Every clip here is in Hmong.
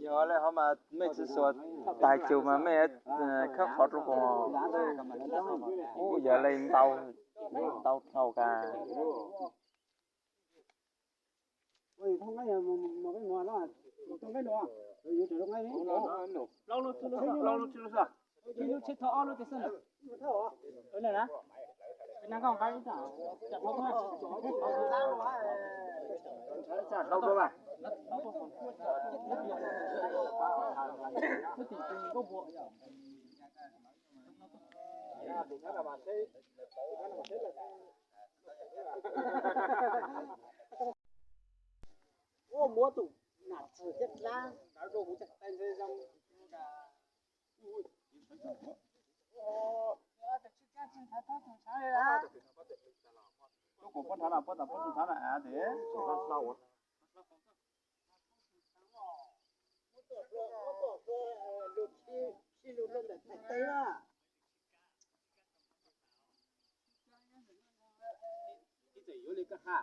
Yog le ho mas mej tsi xuas tais cug mas mej khawb qhov rau qhov. Ub, yog le ntau, ntau dhau kag. Ua muab tus nam txwg thiab dlaab ntawd rau kuv caj tag ntshe zoo. Koj kuv pob nrhav no, pob tas pob tsi nrhav no av tes. Ib txwm yuav li koj ha.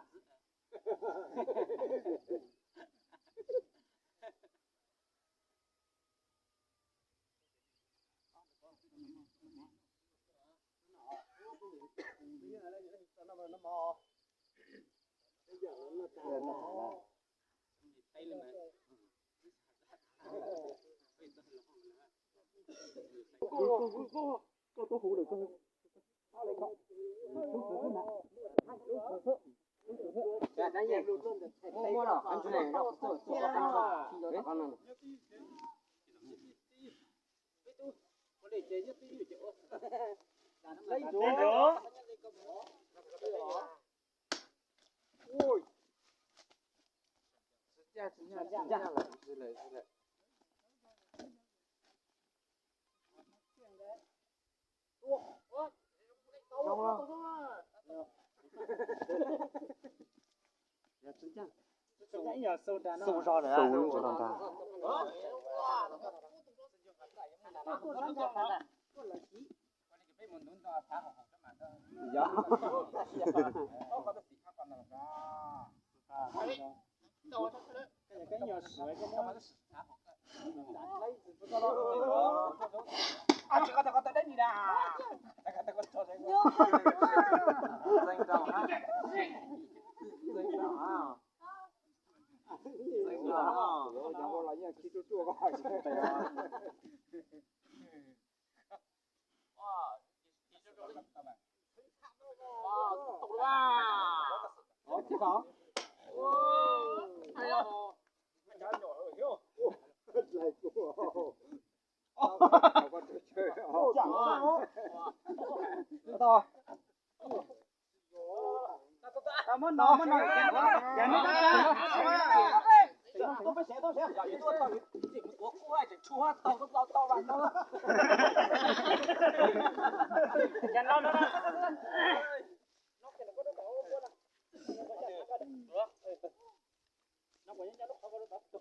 Xu zog ntawd.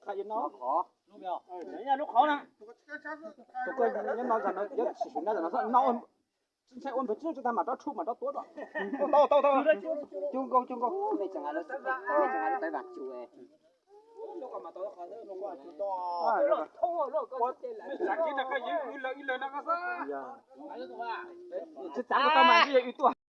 Qhov no, lub qhov na, tus koj nyob no, no, tsis sim na, no, no, tsis ntshai ua npawg tsis tag mam rov tshuj mam rov tuav. Tau, tau, tau. Cub nkaus, cub nkaus. Tsis txav kuv tau mas twb yog wb tuaj.